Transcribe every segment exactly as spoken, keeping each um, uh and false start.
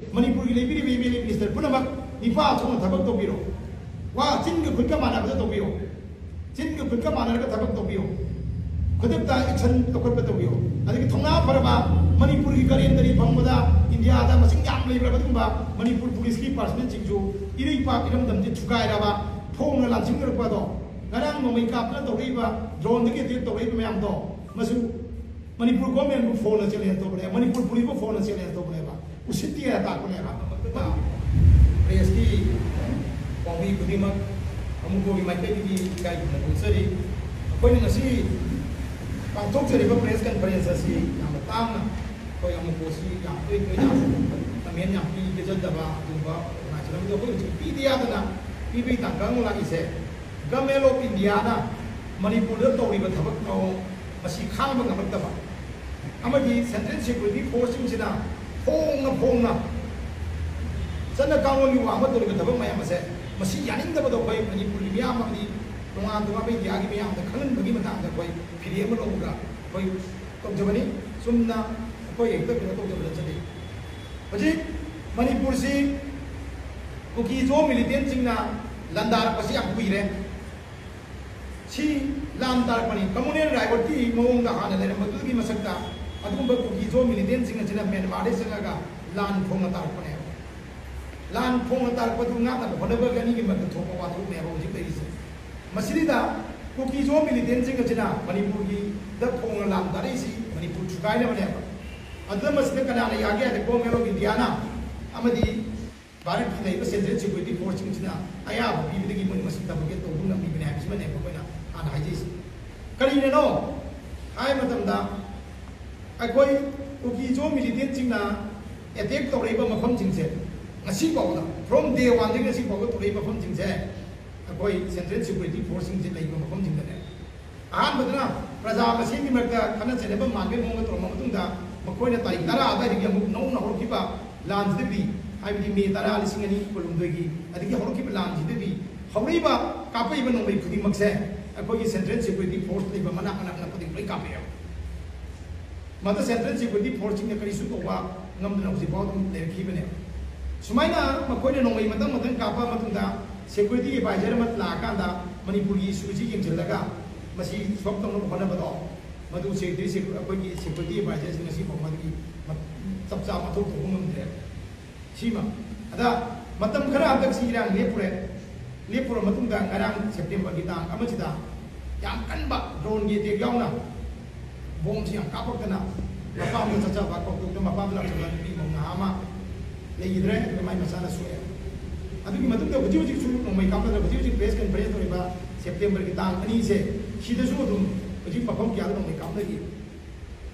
ꯃꯅꯤꯄꯨꯔꯒꯤ ꯂꯩꯕꯤꯔꯤꯕ M L A minister ꯄꯨꯝꯅꯃꯛ ꯅꯤꯄꯥ ꯊꯣꯛꯅ ꯊꯕꯛ ꯇꯧꯕꯤꯔꯣ꯫ ꯋꯥ ꯆꯤꯟꯒ ꯈꯨꯠꯀ ꯃꯥꯟꯅꯕꯗ ꯇꯧꯕꯤꯌꯣ꯫ ꯆꯤꯟꯒ ꯈꯨꯠꯀ ꯃꯥꯟꯅꯔꯒ ꯊꯕꯛ ꯇꯧꯕꯤꯌꯣ꯫ ꯈꯨꯗꯛꯇ ꯑꯦꯛꯁꯟ ꯂꯧꯈꯠꯄ ꯇꯧꯕꯤꯌꯣ꯫ ꯑꯗꯒꯤ ꯊꯧꯅꯥ ꯐꯔꯕ ꯃꯅꯤꯄꯨꯔꯒꯤ ꯀꯔꯦꯟꯗꯔꯤ ꯐꯪꯕꯗ ꯏꯟꯗꯤꯌꯥꯗ ꯃꯁꯤꯡ ꯌꯥꯝ ꯂꯩꯕ ꯑꯗꯨꯒꯨꯝꯕ ꯃꯅꯤꯄꯨꯔ ꯄꯨꯂꯤꯁꯀꯤ ꯄꯥꯔꯁꯅꯦꯜꯁꯤꯡꯁꯨ ꯏꯔꯩꯄꯥꯛ ꯏꯔꯝꯗꯝꯁꯦ ꯊꯨꯒꯥꯏꯔꯕ, ꯐꯣꯡꯅ ꯂꯥꯟꯁꯤꯟꯈ꯭ꯔꯛꯄ ꯑꯗꯣ, ꯉꯔꯥꯡ ꯅꯣꯡꯃꯩ ꯀꯥꯞꯇꯅ ꯇꯧꯔꯛꯏꯕ, ꯗ꯭ꯔꯣꯟꯗꯒꯤ ꯑꯦꯇꯦꯛ ꯇꯧꯔꯛꯏꯕ ꯃꯌꯥꯝꯗꯣ, ꯃꯁꯨ ꯃꯅꯤꯄꯨꯔ ꯒꯣꯔꯃꯦꯟꯕꯨ ꯐꯣꯟꯅ ꯆꯦꯂꯦꯟꯖ ꯇꯧꯕꯅꯦ, ꯃꯅꯤꯄꯨꯔ ꯄꯨꯂꯤꯁꯄꯨ ꯐꯣꯟꯅ ꯆꯦꯂꯦꯟꯖ ꯇꯧꯕꯅꯦꯕ꯫ ꯎꯁꯤꯠꯇꯦ ꯇꯥꯛꯄꯅꯦꯕ꯫ ꯄ꯭ꯔꯦꯁꯀꯤ ꯄꯥꯎꯃꯤ ꯈꯨꯗꯤꯡꯃꯛ ꯑꯃꯨꯛꯀꯣꯒꯤ ꯃꯥꯏꯀꯩꯗꯒꯤ ꯏꯀꯥꯏ ꯈꯨꯝꯅꯕ ꯎꯠꯆꯔꯤ꯫ ꯑꯩꯈꯣꯏꯅ ꯉꯁꯤ ꯄꯥꯡꯊꯣꯛꯆꯔꯤꯕ ꯄ꯭ꯔꯦꯁ ꯀꯟꯐꯔꯦꯟꯁ ꯑꯁꯤ ꯌꯥꯝꯅ ꯇꯥꯡꯅ, ꯑꯩꯈꯣꯏ ꯑꯃꯨꯛꯀꯣꯁꯤ ꯌꯥꯝ ꯇꯣꯏ ꯇꯣꯏꯅ ꯀꯃꯦꯟ ꯌꯥꯝ ꯄꯤꯒꯖꯗꯕ ꯑꯗꯨꯒꯨꯝꯕ ꯑꯣꯔꯒꯅꯥꯏꯖꯦꯁꯟ ꯑꯃꯗ ꯑꯩꯈꯣꯏ ꯍꯧꯖꯤꯛ ꯄꯤꯗ ꯌꯥꯗꯅ ꯄꯤꯕꯒꯤ ꯇꯥꯡꯀꯛ ꯑꯃ ꯂꯥꯛꯏꯁꯦ꯫ ꯒꯚꯔꯟꯃꯦꯟ ꯑꯣꯐ ꯏꯟꯗꯤꯌꯥꯅ ꯃꯅꯤꯄꯨꯔꯗ ꯇꯧꯔꯤꯕ ꯊꯕꯛ ꯃꯑꯣꯡ ꯃꯁꯤ ꯈꯥꯡꯕ ꯉꯝꯂꯛꯇꯕ ꯑꯃꯗꯤ ꯁꯦꯟꯇ꯭ꯔꯦꯜ ꯁꯦꯀ꯭ꯌꯨꯔꯤꯇꯤ ꯐꯣꯔꯁꯁꯤꯡꯁꯤꯅ ꯐꯣꯡꯅ ꯐꯣꯡꯅ ꯆꯠꯅ ꯀꯥꯡꯂꯣꯟꯒꯤ ꯋꯥꯡꯃ ꯇꯧꯔꯤꯕ ꯊꯕꯛ ꯃꯌꯥꯝ ꯑꯁꯦ, ꯃꯁꯤ ꯌꯥꯅꯤꯡꯗꯕꯗꯣ ꯑꯩꯈꯣꯏ ꯃꯅꯤꯄꯨꯔꯒꯤ ꯃꯤꯌꯥꯝ ꯑꯃꯗꯤ ꯇꯣꯉꯥꯟ ꯇꯣꯉꯥꯟꯕ ꯏꯟꯗꯤꯌꯥꯒꯤ ꯃꯤꯌꯥꯝꯗ ꯈꯪꯍꯟꯕꯒꯤ ꯃꯇꯥꯡꯗ ꯑꯩꯈꯣꯏ ꯐꯤꯔꯦꯞ ꯑꯃ ꯂꯧꯕꯗ ꯑꯩꯈꯣꯏ ꯇꯧꯖꯕꯅꯤ꯫ ꯆꯨꯝꯅ ꯑꯩꯈꯣꯏ ꯍꯦꯛꯇ ꯀꯩꯅꯣ ꯇꯧꯖꯕ ꯅꯠꯆꯗꯦ꯫ ꯍꯧꯖꯤꯛ ꯃꯅꯤꯄꯨꯔꯁꯤ ꯀꯨꯀꯤ ꯖꯣ ꯃꯤꯂꯤꯇꯦꯟꯁꯤꯡꯅ ꯂꯥꯟꯗꯥꯔꯛꯄꯁꯤ ꯌꯥꯝ ꯀꯨꯏꯔꯦ꯫ ꯁꯤ ꯂꯥꯟ ꯇꯥꯔꯛꯄꯅꯤ꯫ ꯀꯃꯨꯅꯦꯜ ꯔꯥꯏꯕꯣꯠꯀꯤ ꯃꯑꯣꯡꯗ ꯍꯥꯟꯅ ꯂꯩꯔꯝꯕꯗꯨꯒꯤ ꯃꯁꯛꯇ ꯑꯗꯨꯒꯨꯝꯕ ꯀꯨꯀꯤ ꯖꯣ ꯃꯤꯂꯤꯇꯦꯟꯁꯤꯡ ꯑꯁꯤꯅ ꯃ꯭ꯌꯥꯟꯃꯥꯔꯗ ꯆꯪꯉꯒ ꯂꯥꯟ ꯐꯣꯡꯅ ꯇꯥꯔꯛꯄꯅꯦꯕ꯫ ꯂꯥꯟ ꯐꯣꯡꯅ ꯇꯥꯔꯛꯄꯗꯨ ꯉꯥꯛꯅꯕ ꯍꯣꯠꯅꯕꯒꯤ ꯑꯅꯤꯒꯤ ꯃꯔꯛꯇ ꯊꯣꯛꯄ ꯋꯥꯊꯣꯛꯅꯦꯕ ꯍꯧꯖꯤꯛ ꯂꯩꯔꯤꯁꯦ꯫ ꯃꯁꯤꯗ ꯀꯨꯀꯤ ꯖꯣ ꯃꯤꯂꯤꯇꯦꯟꯁꯤꯡ ꯑꯁꯤꯅ ꯃꯅꯤꯄꯨꯔꯒꯤꯗ ꯐꯣꯡꯅ ꯂꯥꯟ ꯇꯥꯔꯛꯏꯁꯤ ꯃꯅꯤꯄꯨꯔ ꯊꯨꯒꯥꯏꯅꯕꯅꯦꯕ꯫ ꯑꯗꯨꯗ ꯃꯁꯤꯗ ꯀꯅꯥꯅ ꯌꯥꯒꯦ ꯍꯥꯏꯗ ꯒꯣꯔꯃꯦꯟ ꯑꯣꯐ ꯏꯟꯗꯤꯌꯥꯅ ꯑꯃꯗꯤ ꯚꯥꯔꯠꯀꯤ ꯂꯩꯔꯤꯕ ꯁꯦꯟꯇ꯭ꯔꯦꯜ ꯁꯦꯀ꯭ꯌꯨꯔꯤꯇꯤ ꯐꯣꯔꯁꯁꯤꯡꯁꯤꯅ ꯑꯌꯥꯕ ꯄꯤꯕꯗꯒꯤ ꯃꯣꯏ ꯃꯁꯤ ꯇꯧꯕ ꯇꯧꯕ ꯉꯝꯃꯤꯕꯅꯤ ꯍꯥꯏꯕꯁꯤꯃꯅꯦꯕ ꯑꯩꯈꯣꯏꯅ ꯍꯥꯟꯅ ꯍꯥꯏꯖꯩꯁꯦ꯫ ꯀꯔꯤꯅꯅꯣ ꯍꯥꯏꯕ ꯃꯇꯝꯗ ꯑꯩꯈꯣꯏ ꯀꯨꯀꯤ ꯖꯣ ꯃꯤꯂꯤꯇꯦꯟꯁꯤꯡꯅ ꯑꯦꯇꯦꯛ ꯇꯧꯔꯛꯏꯕ ꯃꯐꯝꯁꯤꯡꯁꯦ ꯉꯁꯤ ꯐꯥꯎꯕꯗ, from day one ꯗꯒꯤ ꯉꯁꯤ ꯐꯥꯎꯕ ꯇꯧꯔꯛꯏꯕ ꯃꯐꯝꯁꯤꯡꯁꯦ ꯑꯩꯈꯣꯏ ꯁꯦꯟꯇ꯭ꯔꯦꯜ ꯁꯦꯀ꯭ꯌꯨꯔꯤꯇꯤ ꯐꯣꯔꯁꯁꯤꯡꯁꯦ ꯂꯩꯕ ꯃꯐꯝꯁꯤꯡꯗꯅꯦ꯫ ꯑꯍꯥꯟꯕꯗꯅ ꯄ꯭ꯔꯖꯥ ꯃꯁꯦꯟꯒꯤ ꯃꯔꯛꯇ ꯈꯠꯅ ꯆꯩꯅꯕ ꯃꯥꯟꯕꯒꯤ ꯃꯑꯣꯡꯗ ꯇꯧꯔꯝꯕ ꯃꯇꯨꯡꯗ ꯃꯈꯣꯏꯅ ꯇꯥꯔꯤꯛ ꯇꯔꯥ ꯑꯗꯨꯋꯥꯏꯗꯒꯤ ꯑꯃꯨꯛ ꯅꯧꯅ ꯍꯧꯔꯛꯈꯤꯕ ꯂꯥꯟꯁꯤꯗꯒꯤ, ꯍꯥꯏꯕꯗꯤ ꯃꯦ ꯇꯔꯥ ꯂꯤꯁꯤꯡ ꯑꯅꯤ ꯀꯨꯟꯍꯨꯝꯗꯣꯏꯒꯤ ꯑꯗꯒꯤ ꯍꯧꯔꯛꯈꯤꯕ ꯂꯥꯟꯁꯤꯗꯒꯤ ꯍꯧꯔꯛꯏꯕ ꯀꯥꯞꯄꯛꯏꯕ ꯅꯣꯡꯃꯩ ꯈꯨꯗꯤꯡꯃꯛꯁꯦ ꯑꯩꯈꯣꯏꯒꯤ ꯁꯦꯟꯇ꯭ꯔꯦꯜ ꯁꯦꯀ꯭ꯌꯨꯔꯤꯇꯤ ꯐꯣꯔꯁ ꯂꯩꯕ ꯃꯅꯥꯛ ꯃꯅꯥꯛ ꯅꯛꯄꯗꯒꯤ ꯂꯣꯏ ꯀꯥꯞꯄꯛꯑꯦꯕ꯫ ꯃꯗꯨ ꯁꯦꯟꯇ꯭ꯔꯦꯜ ꯁꯦꯀ꯭ꯌꯨꯔꯤꯇꯤ ꯐꯣꯔꯁꯁꯤꯡꯅ ꯀꯔꯤꯁꯨ ꯇꯧꯕ ꯉꯝꯗꯅ ꯍꯧꯖꯤꯛꯐꯥꯎ ꯑꯗꯨꯝ ꯂꯩꯔꯛꯈꯤꯕꯅꯦ꯫ ꯁꯨꯃꯥꯏꯅ ꯃꯈꯣꯏꯅ ꯅꯣꯡꯃꯩ ꯃꯇꯝ ꯃꯇꯝ ꯀꯥꯞꯄ ꯃꯇꯨꯡꯗ security advisor ꯑꯃ ꯂꯥꯛꯑꯀꯥꯟꯗ ꯃꯅꯤꯄꯨꯔꯒꯤ issue ꯑꯁꯤ ꯌꯦꯡꯁꯤꯜꯂꯒ ꯃꯁꯤ solve ꯇꯧꯅꯕ ꯍꯣꯠꯅꯕꯗꯣ, ꯃꯗꯨ security, ꯑꯩꯈꯣꯏꯒꯤ security advisorꯁꯤꯡ ꯉꯁꯤꯐꯥꯎ ꯃꯗꯨꯒꯤ ꯆꯞ ꯆꯥꯕ ꯃꯊꯧ ꯇꯧꯕ ꯉꯝꯗ꯭ꯔꯦ꯫ ꯁꯤꯃ꯫ ꯑꯗ ꯃꯇꯝ ꯈꯔ ꯍꯟꯗꯛꯁꯤ ꯏꯔꯥꯡ ꯂꯦꯞꯄꯨꯔꯦ꯫ ꯂꯦꯞꯄꯨꯔ ꯃꯇꯨꯡꯗ ꯉꯔꯥꯡ Septemberꯒꯤ ꯇꯥꯡ ꯑꯃꯁꯤꯗ ꯌꯥꯝ ꯀꯟꯕ droneꯒꯤ attack ꯌꯥꯎꯅ ꯕꯣꯝꯁꯤ ꯌꯥꯝ ꯀꯥꯞꯄꯛꯇꯅ ꯃꯄꯥꯝꯗ ꯆꯠꯆꯕ, ꯀꯧꯇꯣꯛꯇ ꯃꯄꯥꯝꯗ ꯂꯥꯛꯆꯕ ꯅꯨꯄꯤ ꯃꯧ ꯅꯍꯥ ꯑꯃ ꯂꯩꯈꯤꯗ꯭ꯔꯦ, ꯑꯗꯨꯒ ꯃꯥꯏ ꯃꯆꯥꯅ ꯁꯣꯛꯑꯦ꯫ ꯑꯗꯨꯒꯤ ꯃꯇꯨꯡꯗ ꯍꯧꯖꯤꯛ ꯍꯧꯖꯤꯛꯁꯨ ꯅꯣꯡꯃꯩ ꯀꯥꯞꯅꯗꯅ ꯍꯧꯖꯤꯛ ꯍꯧꯖꯤꯛ press conference ꯇꯧꯔꯤꯕ Septemberꯒꯤ ꯇꯥꯡ ꯑꯅꯤꯁꯦ, ꯁꯤꯗꯁꯨ ꯑꯗꯨꯝ ꯍꯧꯖꯤꯛ ꯃꯐꯝ ꯀꯌꯥꯗ ꯅꯣꯡꯃꯩ ꯀꯥꯞꯅꯔꯤ꯫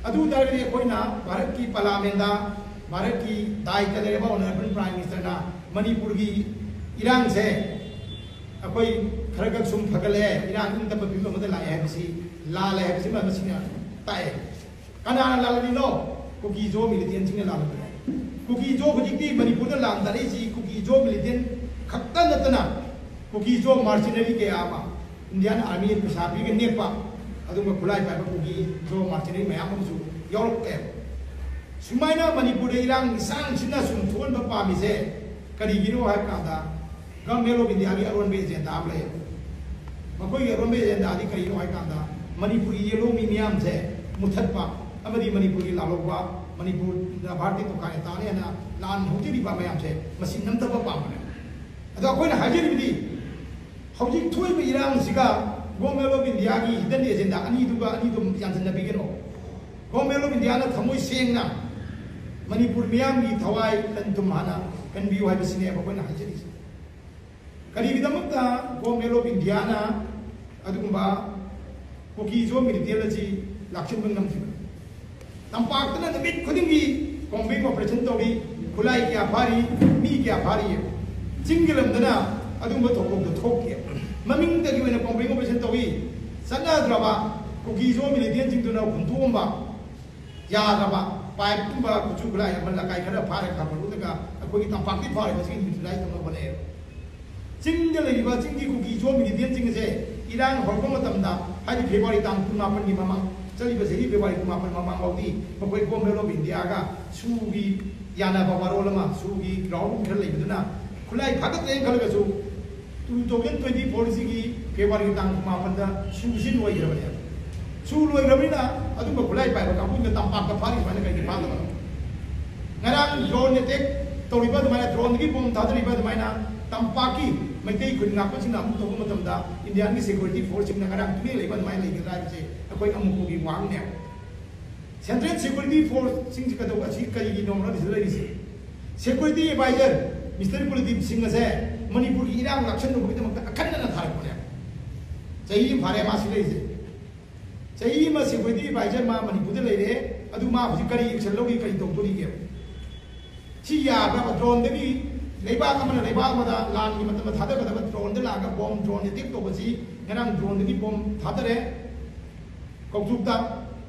ꯑꯗꯨ ꯑꯣꯏ ꯇꯥꯔꯒꯗꯤ ꯑꯩꯈꯣꯏꯅ ꯚꯥꯔꯠꯀꯤ parliamentꯇ ꯚꯥꯔꯠꯀꯤ ꯗꯥꯏꯇ ꯂꯩꯔꯕ honourable prime ministerꯅ ꯃꯅꯤꯄꯨꯔꯒꯤ ꯏꯔꯥꯡꯁꯦ ꯑꯩꯈꯣꯏ ꯈꯔ ꯈꯔ ꯁꯨꯝ ꯐꯒꯠꯂꯛꯑꯦ, ꯏꯔꯥꯡ ꯏꯪ ꯇꯞꯄ ꯐꯤꯕꯝ ꯑꯃꯗ ꯂꯥꯛꯑꯦ ꯍꯥꯏꯕꯁꯤ ꯂꯥꯜꯂꯦ ꯍꯥꯏꯕꯁꯤꯃ ꯃꯁꯤꯅ ꯇꯥꯛꯑꯦ꯫ ꯀꯅꯥꯅ ꯂꯥꯜꯂꯤꯅꯣ? ꯀꯨꯀꯤ ꯖꯣ militantꯁꯤꯡꯅ ꯂꯥꯜꯂꯤꯕꯅꯦ꯫ ꯀꯨꯀꯤ ꯖꯣ ꯍꯧꯖꯤꯛꯇꯤ ꯃꯅꯤꯄꯨꯔꯗ ꯂꯥꯟꯗꯥꯔꯛꯏꯁꯤ ꯀꯨꯀꯤ ꯖꯣ militant ꯈꯛꯇ ꯅꯠꯇꯅ ꯀꯨꯀꯤ ꯖꯣ mercenary ꯀꯌꯥ ꯑꯃ Indian Armyꯅ ꯄꯩꯁꯥ ꯄꯤꯔꯒ ꯅꯦꯛꯄ ꯑꯗꯨꯒꯨꯝꯕ ꯈꯨꯠꯂꯥꯏ ꯄꯥꯏꯕ ꯀꯨꯀꯤ ꯖꯣ mercenary ꯃꯌꯥꯝ ꯑꯃꯁꯨ ꯌꯥꯎꯔꯛꯂꯦ꯫ ꯁꯨꯃꯥꯏꯅ ꯃꯅꯤꯄꯨꯔꯗ ꯏꯔꯥꯡ ꯏꯁꯥꯡꯁꯤꯅ ꯁꯨꯝ ꯊꯣꯛꯍꯟꯕ ꯄꯥꯝꯃꯤꯁꯦ ꯀꯔꯤꯒꯤꯅꯣ ꯍꯥꯏꯕ ꯀꯥꯟꯗ Government of Indiaꯒꯤ ꯑꯔꯣꯟꯕ agenda ꯑꯃ ꯂꯩ꯫ ꯃꯈꯣꯏꯒꯤ ꯑꯔꯣꯟꯕ agendaꯗꯤ ꯀꯔꯤꯅꯣ ꯍꯥꯏ ꯀꯥꯟꯗ ꯃꯅꯤꯄꯨꯔꯒꯤ ꯌꯦꯜꯍꯧꯃꯤ ꯃꯤꯌꯥꯝꯁꯦ ꯃꯨꯊꯠꯄ ꯑꯃꯗꯤ ꯃꯅꯤꯄꯨꯔꯒꯤ ꯂꯥꯜꯍꯧꯕ, ꯃꯅꯤꯄꯨꯔꯗ ꯚꯥꯔꯠꯀꯤ ꯇꯣꯈꯥꯏ ꯇꯥꯅꯦꯅ ꯂꯥꯟ ꯍꯧꯖꯔꯤꯕ ꯃꯌꯥꯝꯁꯦ ꯃꯁꯤ ꯅꯝꯊꯕ ꯄꯥꯝꯕꯅꯦ꯫ ꯑꯗꯣ ꯑꯩꯈꯣꯏꯅ ꯍꯥꯏꯖꯔꯤꯕꯗꯤ ꯍꯧꯖꯤꯛ ꯊꯣꯛꯏꯕ ꯏꯔꯥꯡꯁꯤꯒ Government of Indiaꯒꯤ hidden agenda ꯑꯅꯤꯗꯨꯒ ꯑꯅꯤꯗꯨ ꯌꯥꯟꯁꯤꯟꯅꯕꯤꯒꯅꯣ꯫ Government of Indiaꯅ ꯊꯃꯣꯏ ꯁꯦꯡꯅ ꯃꯅꯤꯄꯨꯔ ꯃꯤꯌꯥꯝꯒꯤ ꯊꯋꯥꯏ ꯇꯟ ꯊꯨꯝ ꯍꯥꯟꯅ ꯀꯟꯕꯤꯌꯨ ꯍꯥꯏꯕꯁꯤꯅꯦꯕ ꯑꯩꯈꯣꯏꯅ ꯍꯥꯏꯖꯔꯤꯁꯦ꯫ ꯀꯔꯤꯒꯤꯗꯃꯛꯇ Government of Indiaꯅ ꯑꯗꯨꯒꯨꯝꯕ ꯀꯨꯀꯤ ꯖꯣ militant ꯑꯁꯤ ꯂꯥꯛꯁꯤꯟꯕ ꯉꯝꯈꯤꯕꯅꯣ? ꯇꯝꯄꯥꯛꯇꯅ ꯅꯨꯃꯤꯠ ꯈꯨꯗꯤꯡꯒꯤ combing operation ꯇꯧꯔꯤ, ꯈꯨꯠꯂꯥꯏ ꯀꯌꯥ ꯐꯥꯔꯤ, ꯃꯤ ꯀꯌꯥ ꯐꯥꯔꯤ꯫ ꯆꯤꯡꯒꯤ ꯂꯝꯗꯅ ꯑꯗꯨꯒꯨꯝꯕ ꯊꯧꯗꯣꯛꯇꯣ ꯊꯣꯛꯇꯦ꯫ ꯃꯃꯤꯡꯇꯒꯤ ꯑꯣꯏꯅ combing operation ꯇꯧꯏ, ꯆꯠꯅꯗ꯭ꯔꯕ ꯀꯨꯀꯤ ꯖꯣ militantꯁꯤꯡꯗꯨꯅ ꯍꯨꯟꯗꯣꯛꯑꯝꯕ ꯌꯥꯗ꯭ꯔꯕ pipeꯀꯨꯝꯕ ꯈꯨꯠꯁꯨ ꯈꯨꯠꯂꯥꯏ ꯑꯃ ꯂꯀꯥꯏ ꯈꯔ ꯐꯥꯔꯦ ꯈꯥꯕꯔꯨꯗꯒ ꯑꯩꯈꯣꯏꯒꯤ ꯇꯝꯄꯥꯛꯇꯤ ꯐꯥꯔꯦ ꯃꯁꯤꯒꯤ neutralize ꯇꯧꯅꯕ ꯍꯣꯠꯅꯩꯌꯦꯕ꯫ ꯆꯤꯡꯗ ꯂꯩꯔꯤꯕ ꯆꯤꯡꯒꯤ ꯀꯨꯀꯤ ꯖꯣ militantꯁꯤꯡ ꯑꯁꯦ ꯏꯔꯥꯡ ꯍꯧꯔꯛꯄ ꯃꯇꯝꯗ, ꯍꯥꯏꯗꯤ February ꯇꯥꯡ ꯀꯨꯟꯃꯥꯄꯟꯒꯤ ꯃꯃꯥꯡ, ꯆꯠꯂꯤꯕ ꯆꯍꯤ ꯐꯦꯕ꯭ꯔꯨꯋꯥꯔꯤ ꯀꯨꯟꯃꯥꯄꯟ ꯃꯃꯥꯡ ꯐꯥꯎꯗꯤ ꯃꯈꯣꯏ Government of India ꯒ ꯁꯨꯒꯤ ꯌꯥꯅꯕ ꯋꯥꯔꯣꯜ ꯑꯃ, ꯁꯨꯒꯤ ground ꯈꯔ ꯂꯩꯕꯗꯨꯅ ꯈꯨꯠꯂꯥꯏ ꯐꯥꯒꯠꯂꯦꯅ ꯈꯜꯂꯒꯁꯨ, two thousand twenty four ꯁꯤꯒꯤ ꯐꯦꯕ꯭ꯔꯨꯋꯥꯔꯤꯒꯤ ꯇꯥꯡ ꯀꯨꯟꯃꯥꯄꯟꯗ ꯁꯨꯁꯤ ꯂꯣꯏꯈ꯭ꯔꯕꯅꯦꯕ꯫ ꯁꯨ ꯂꯣꯏꯈ꯭ꯔꯕꯅꯤꯅ ꯑꯗꯨꯝꯕ ꯈꯨꯠꯂꯥꯏ ꯄꯥꯏꯕ ꯀꯥꯡꯕꯨꯅ ꯇꯝꯄꯥꯛꯇ ꯐꯥꯔꯤ ꯁꯨꯃꯥꯏꯅ ꯀꯩꯒꯤ ꯐꯥꯗꯕꯅꯣ? ꯉꯔꯥꯡ drone attack ꯇꯧꯔꯤꯕ ꯑꯗꯨꯃꯥꯏꯅ, drone ꯗꯒꯤ bomb ꯊꯥꯗꯔꯤꯕ ꯑꯗꯨꯃꯥꯏꯅ ꯇꯝꯄꯥꯛꯀꯤ ꯃꯩꯇꯩ ꯈꯨꯟ ꯉꯥꯛꯄꯁꯤꯡꯅ ꯑꯃꯨꯛ ꯇꯧꯕ ꯃꯇꯝꯗ India ꯒꯤ security force ꯁꯤꯡꯅ ꯉꯔꯥꯡ ꯇꯨꯃꯤꯟ ꯂꯩꯕ ꯑꯗꯨꯃꯥꯏꯅ ꯂꯩꯒꯗ꯭ꯔꯥ ꯍꯥꯏꯕꯁꯦ ꯑꯩꯈꯣꯏ ꯑꯃꯨꯛ ꯄꯨꯒꯤ ꯋꯥꯍꯪꯅꯦꯕ꯫ Central Security Force ꯁꯤꯡꯁꯤ ꯀꯩꯗꯧ-, ꯑꯁꯤ ꯀꯔꯤꯒꯤꯅꯣ ꯁꯤꯗ ꯂꯩꯔꯤꯁꯦ? Security Advisor Mister ꯀꯨꯜꯗꯤꯞ ꯁꯤꯡ ꯑꯁꯦ ꯃꯅꯤꯄꯨꯔꯒꯤ ꯏꯔꯥꯡ ꯂꯥꯛꯁꯟꯅꯕꯒꯤꯗꯃꯛꯇ ꯑꯈꯟꯅꯅ ꯊꯥꯔꯛꯄꯅꯦꯕ꯫ ꯆꯍꯤ ꯑꯃ ꯐꯥꯔꯦ ꯃꯥ ꯁꯤ ꯂꯩꯔꯤꯁꯦ꯫ ꯆꯍꯤ ꯑꯃ security advisor ꯃꯥ ꯃꯅꯤꯄꯨꯔꯗ ꯂꯩꯔꯦ, ꯑꯗꯨ ꯃꯥ ꯍꯧꯖꯤꯛ ꯀꯔꯤ action ꯂꯧꯔꯤ, ꯀꯔꯤ ꯇꯧꯗꯣꯔꯤꯒꯦ? ꯁꯤ ꯌꯥꯕ꯭ꯔꯕ? Drone ꯗꯒꯤ ꯂꯩꯕꯥꯛ ꯑꯃꯅ ꯂꯩꯕꯥꯛ ꯑꯃꯗ ꯂꯥꯟꯒꯤ ꯃꯇꯝꯗ ꯊꯥꯗꯒꯗꯕ drone ꯗ ꯂꯥꯛꯑꯒ bomb, drone attack ꯇꯧꯕꯁꯤ, ꯉꯔꯥꯡ drone ꯗꯒꯤ bomb ꯊꯥꯗꯔꯦ ꯀꯧꯇ꯭ꯔꯨꯛꯇ꯫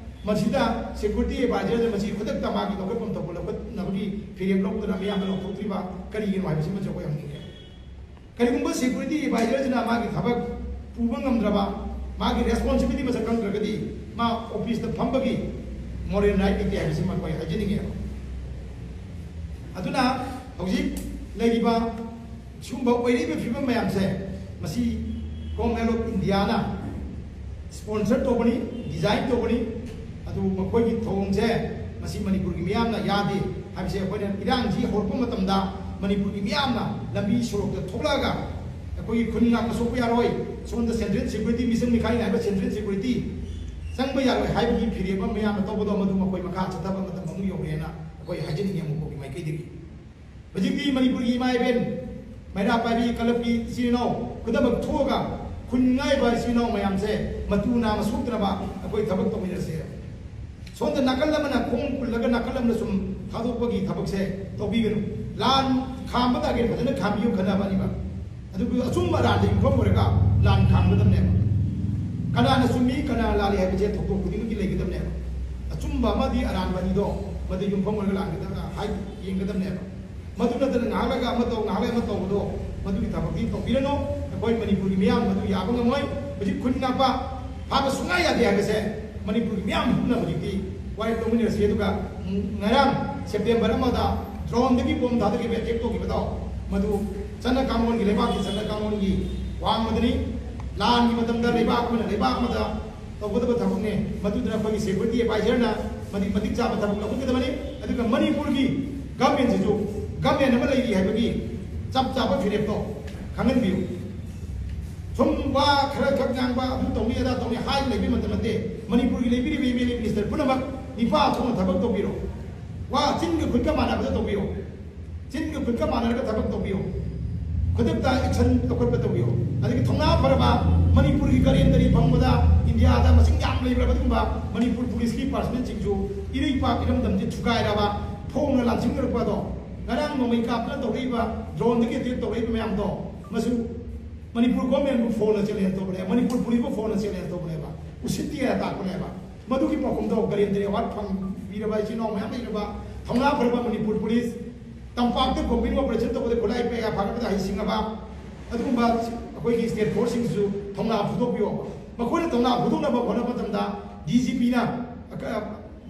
ꯃꯁꯤꯗ security advisor ꯗ ꯃꯁꯤ ꯈꯨꯗꯛꯇ ꯃꯥꯒꯤ ꯂꯧꯈꯠꯐꯝ ꯊꯣꯛꯄ ꯂꯧꯈꯠꯅꯕꯒꯤ ꯐꯤꯔꯦꯞ ꯂꯧꯗꯅ ꯃꯤꯌꯥꯝꯗ ꯂꯧꯊꯣꯛꯇ꯭ꯔꯤꯕ ꯀꯔꯤꯒꯤꯅꯣ ꯍꯥꯏꯕꯁꯤꯃꯁꯨ ꯑꯩꯈꯣꯏ ꯍꯪꯅꯤꯡꯉꯦ꯫ ꯀꯔꯤꯒꯨꯝꯕ security advisor ꯁꯤꯅ ꯃꯥꯒꯤ ꯊꯕꯛ ꯄꯨꯕ ꯉꯝꯗ꯭ꯔꯕ, ꯃꯥꯒꯤ responsibility ꯃꯁꯛ ꯈꯪꯗ꯭ꯔꯒꯗꯤ ꯃꯥ office ꯇ ꯐꯝꯕꯒꯤ moral right ꯂꯩꯇꯦ ꯍꯥꯏꯕꯁꯤꯃ ꯑꯩꯈꯣꯏ ꯍꯥꯏꯖꯅꯤꯡꯉꯦꯕ꯫ ꯑꯗꯨꯅ ꯍꯧꯖꯤꯛ ꯂꯩꯔꯤꯕ ꯁꯤꯒꯨꯝꯕ ꯑꯣꯏꯔꯛꯏꯕ ꯐꯤꯕꯝ ꯃꯌꯥꯝꯁꯦ, ꯃꯁꯤ Government of India ꯅ sponsor ꯇꯧꯕꯅꯤ, design ꯇꯧꯕꯅꯤ꯫ ꯑꯗꯨ ꯃꯈꯣꯏꯒꯤ ꯊꯧꯑꯣꯡꯁꯦ ꯃꯁꯤ ꯃꯅꯤꯄꯨꯔꯒꯤ ꯃꯤꯌꯥꯝꯅ ꯌꯥꯗꯦ ꯍꯥꯏꯕꯁꯦ ꯑꯩꯈꯣꯏꯅ ꯏꯔꯥꯡꯁꯤ ꯍꯧꯔꯛꯄ ꯃꯇꯝꯗ ꯃꯅꯤꯄꯨꯔꯒꯤ ꯃꯤꯌꯥꯝꯅ ꯂꯝꯕꯤ ꯁꯣꯔꯣꯛꯇ ꯊꯣꯛꯂꯛꯑꯒ ꯑꯩꯈꯣꯏꯒꯤ ꯈꯨꯟ ꯉꯥꯛꯄ ꯁꯣꯛꯄ ꯌꯥꯔꯣꯏ, ꯁꯣꯝꯗ central security mission ꯅꯤ ꯈꯥꯏꯅ ꯍꯥꯏꯕ central security ꯆꯪꯕ ꯌꯥꯔꯣꯏ ꯍꯥꯏꯕꯒꯤ ꯐꯤꯔꯦꯞ ꯑꯃ ꯃꯌꯥꯝꯅ ꯇꯧꯕꯗꯣ ꯃꯗꯨ ꯃꯈꯣꯏ ꯃꯈꯥ ꯆꯠꯊꯕ ꯃꯇꯝ ꯑꯃꯨꯛ ꯌꯧꯔꯦꯅ ꯑꯩꯈꯣꯏ ꯍꯥꯏꯖꯅꯤꯡꯉꯤ ꯑꯃꯨꯛꯐꯥꯎꯒꯤ ꯃꯥꯏꯀꯩꯗꯒꯤ꯫ ꯍꯧꯖꯤꯛꯇꯤ ꯃꯅꯤꯄꯨꯔꯒꯤ ꯏꯃꯥ ꯏꯕꯦꯟ, ꯃꯩꯔꯥ ꯄꯥꯏꯕꯤ ꯀꯂꯕꯀꯤ ꯏꯆꯤꯜ ꯏꯅꯥꯎ ꯈꯨꯗꯤꯡꯃꯛ ꯊꯣꯛꯑꯒ ꯈꯨꯟ ꯉꯥꯛꯏꯕ ꯏꯆꯤꯜ ꯏꯅꯥꯎ ꯃꯌꯥꯝꯁꯦ ꯃꯇꯨ ꯅꯥ ꯑꯃ ꯁꯣꯛꯇꯅꯕ ꯑꯩꯈꯣꯏ ꯊꯕꯛ ꯇꯧꯃꯤꯟꯅꯁꯦ꯫ ꯁꯣꯝꯗ ꯅꯥꯀꯜ ꯑꯃꯅ ꯈꯣꯡ ꯄꯨꯜꯂꯒ ꯅꯥꯀꯜ ꯑꯃꯅ ꯁꯨꯝ ꯊꯥꯗꯣꯛꯄꯒꯤ ꯊꯕꯛꯁꯦ ꯇꯧꯕꯤꯒꯅꯨ꯫ ꯂꯥꯟ ꯈꯥꯝꯕ target ꯐꯖꯅ ꯈꯥꯝꯕꯤꯌꯨ ꯈꯟꯅꯕ ꯑꯅꯤꯃꯛ꯫ ꯑꯗꯨꯕꯨ ꯑꯆꯨꯝꯕ ꯑꯔꯥꯟꯕ ꯌꯨꯝꯐꯝ ꯑꯣꯏꯔꯒ ꯂꯥꯟ ꯈꯥꯝꯒꯗꯕꯅꯦꯕ꯫ ꯀꯅꯥꯅ ꯆꯨꯝꯃꯤ, ꯀꯅꯥꯅ ꯂꯥꯜꯂꯤ ꯍꯥꯏꯕꯁꯦ ꯊꯧꯗꯣꯛ ꯈꯨꯗꯤꯡꯃꯛꯀꯤ ꯂꯩꯒꯗꯕꯅꯦꯕ꯫ ꯑꯆꯨꯝꯕ ꯑꯃꯗꯤ ꯑꯔꯥꯟꯕ ꯑꯅꯤꯗꯣ ꯃꯗꯨ ꯌꯨꯝꯐꯝ ꯑꯣꯏꯔꯒ ꯂꯥꯟꯒꯗꯕ ꯍꯥꯏ ꯌꯦꯡꯒꯗꯕꯅꯦꯕ꯫ ꯃꯗꯨ ꯅꯠꯇꯅ ꯉꯥꯏꯍꯥꯛ ꯂꯩꯔꯒ ꯑꯃ ꯇꯧ, ꯉꯥꯏꯍꯥꯛ ꯂꯩꯔꯒ ꯑꯃ ꯇꯧꯕꯗꯣ ꯃꯗꯨꯒꯤ ꯊꯕꯛꯇꯤ ꯇꯧꯕꯤꯔꯅꯨ꯫ ꯑꯩꯈꯣꯏ ꯃꯅꯤꯄꯨꯔꯒꯤ ꯃꯤꯌꯥꯝ ꯃꯗꯨ ꯌꯥꯕ ꯉꯝꯃꯣꯏ꯫ ꯍꯧꯖꯤꯛ ꯈꯨꯟ ꯉꯥꯛꯄ ꯐꯥꯕ ꯁꯨꯡꯌꯥ ꯌꯥꯗꯦ ꯍꯥꯏꯕꯁꯦ ꯃꯅꯤꯄꯨꯔꯒꯤ ꯃꯤꯌꯥꯝ ꯄꯨꯝꯅ ꯍꯧꯖꯤꯛꯇꯤ ꯋꯥꯔꯦꯞ ꯂꯧꯃꯤꯟꯅꯔꯁꯤ꯫ ꯑꯗꯨꯒ ꯉꯔꯥꯡ ꯁꯦꯞꯇꯦꯝꯕꯔ ꯑꯃꯗ ꯗ꯭ꯔꯣꯟꯗꯒꯤ ꯕꯣꯝ ꯊꯥꯗꯈꯤꯕ ꯑꯦꯇꯦꯛ ꯇꯧꯈꯤꯕꯗꯣ, ꯃꯗꯨ ꯆꯠꯅ ꯀꯥꯡꯂꯣꯟꯒꯤ, ꯂꯩꯕꯥꯛꯀꯤ ꯆꯠꯅ ꯀꯥꯡꯂꯣꯟꯒꯤ ꯋꯥꯡꯃꯗꯅꯤ꯫ ꯂꯥꯟꯒꯤ ꯃꯇꯝꯗ ꯂꯩꯕꯥꯛ ꯑꯃꯅ ꯂꯩꯕꯥꯛ ꯑꯃꯗ ꯇꯧꯒꯗꯕ ꯊꯕꯛꯅꯤ꯫ ꯃꯗꯨꯗꯨꯅ ꯑꯩꯈꯣꯏꯒꯤ ꯁꯦꯀ꯭ꯌꯨꯔꯤꯇꯤ ꯑꯦꯗꯚꯥꯏꯖꯔꯅ ꯃꯗꯨ ꯃꯇꯤꯛ ꯆꯥꯕ ꯊꯕꯛ ꯂꯧꯈꯠꯀꯗꯕꯅꯤ꯫ ꯑꯗꯨꯒ ꯃꯅꯤꯄꯨꯔꯒꯤ ꯒꯚꯔꯟꯃꯦꯟꯁꯤꯁꯨ ꯒꯚꯔꯟꯃꯦꯟ ꯑꯃ ꯂꯩꯔꯤ ꯍꯥꯏꯕꯒꯤ ꯆꯞ ꯆꯥꯕ ꯐꯤꯔꯦꯞꯇꯣ ꯈꯪꯍꯟꯕꯤꯌꯨ꯫ ꯁꯨꯝ ꯋꯥ ꯈꯔ ꯈꯛ ꯉꯥꯡꯕ, ꯑꯗꯨ ꯇꯧꯅꯤ ꯑꯗꯥ ꯇꯧꯅꯤ ꯍꯥꯏ ꯂꯩꯕ ꯃꯇꯝ ꯅꯠꯇꯦ꯫ ꯃꯅꯤꯄꯨꯔꯒꯤ ꯂꯩꯕꯤꯔꯤꯕ ꯑꯦꯝ ꯑꯦꯜ ꯑꯦ ꯃꯤꯅꯤꯁꯇꯔ ꯄꯨꯝꯅꯃꯛ ꯅꯤꯄꯥ ꯊꯣꯛꯅ ꯊꯕꯛ ꯇꯧꯕꯤꯔꯣ꯫ ꯋꯥ ꯆꯤꯟꯒ ꯈꯨꯠꯀ ꯃꯥꯟꯅꯕꯗ ꯇꯧꯕꯤꯌꯣ꯫ ꯆꯤꯟꯒ ꯈꯨꯠꯀ ꯃꯥꯟꯅꯔꯒ ꯊꯕꯛ ꯇꯧꯕꯤꯌꯣ꯫ ꯈꯨꯗꯛꯇ ꯑꯦꯛꯁꯟ ꯂꯧꯈꯠꯄ ꯇꯧꯕꯤꯌꯣ꯫ ꯑꯗꯒꯤ ꯊꯧꯅꯥ ꯐꯔꯕ ꯃꯅꯤꯄꯨꯔꯒꯤ ꯀꯔꯦꯟꯗꯔꯤ ꯐꯪꯕꯗ ꯏꯟꯗꯤꯌꯥꯗ ꯃꯁꯤꯡ ꯌꯥꯝ ꯂꯩꯈ꯭ꯔꯕ ꯑꯗꯨꯒꯨꯝꯕ ꯃꯅꯤꯄꯨꯔ ꯄꯨꯂꯤꯁꯀꯤ ꯄꯥꯔꯁꯅꯦꯜꯁꯤꯡꯁꯨ ꯏꯔꯩꯄꯥꯛ ꯏꯔꯝꯗꯝꯁꯦ ꯊꯨꯒꯥꯏꯔꯕ, ꯐꯣꯡꯅ ꯂꯥꯟꯁꯤꯟꯈ꯭ꯔꯛꯄꯗꯣ, ꯉꯔꯥꯡ ꯅꯣꯡꯃꯩ ꯀꯥꯞꯇꯅ ꯇꯧꯔꯛꯏꯕ, ꯗ꯭ꯔꯣꯟꯗꯒꯤ ꯑꯦꯇꯦꯛ ꯇꯧꯔꯛꯏꯕ ꯃꯌꯥꯝꯗꯣ, ꯃꯁꯤ ꯃꯅꯤꯄꯨꯔ ꯒꯣꯔꯃꯦꯟꯕꯨ ꯐꯣꯟꯅ ꯆꯦꯂꯦꯟꯖ ꯇꯧꯕꯅꯦ, ꯃꯅꯤꯄꯨꯔ ꯄꯨꯂꯤꯁꯄꯨ ꯐꯣꯟꯅ ꯆꯦꯂꯦꯟꯖ ꯇꯧꯕꯅꯦꯕ, ꯎꯁꯤꯠꯇꯦ ꯇꯥꯛꯄꯅꯦꯕ꯫ ꯃꯗꯨꯒꯤ ꯄꯥꯎꯈꯨꯝꯗꯣ ꯀꯔꯦꯟꯗꯔꯤ ꯑꯦꯋꯥꯔꯗ ꯐꯪꯕꯤꯔꯕ ꯏꯆꯤꯟ ꯏꯅꯥꯎ ꯃꯌꯥꯝ ꯂꯩꯔꯕ ꯊꯧꯅꯥ ꯐꯔꯕ ꯃꯅꯤꯄꯨꯔ ꯄꯨꯂꯤꯁ, ꯇꯝꯄꯥꯛꯇ ꯀꯣꯝꯕꯤꯡ ꯑꯣꯄꯔꯦꯁꯟ ꯇꯧꯕꯗ ꯈꯨꯠꯂꯥꯏ ꯀꯌꯥ ꯐꯥꯒꯠꯄꯗ ꯍꯩꯁꯤꯡꯉꯕ ꯑꯗꯨꯒꯨꯝꯕ ꯑꯩꯈꯣꯏꯒꯤ ꯁ꯭ꯇꯦꯠ ꯐꯣꯔꯁꯁꯤꯡꯁꯨ ꯊꯧꯅꯥ ꯐꯨꯗꯣꯛꯄꯤꯌꯣꯕ꯫ ꯃꯈꯣꯏꯅ ꯊꯧꯅꯥ ꯐꯨꯗꯣꯛꯅꯕ ꯍꯣꯠꯅꯕ ꯃꯇꯝꯗ ꯗꯤ ꯖꯤ ꯄꯤꯅ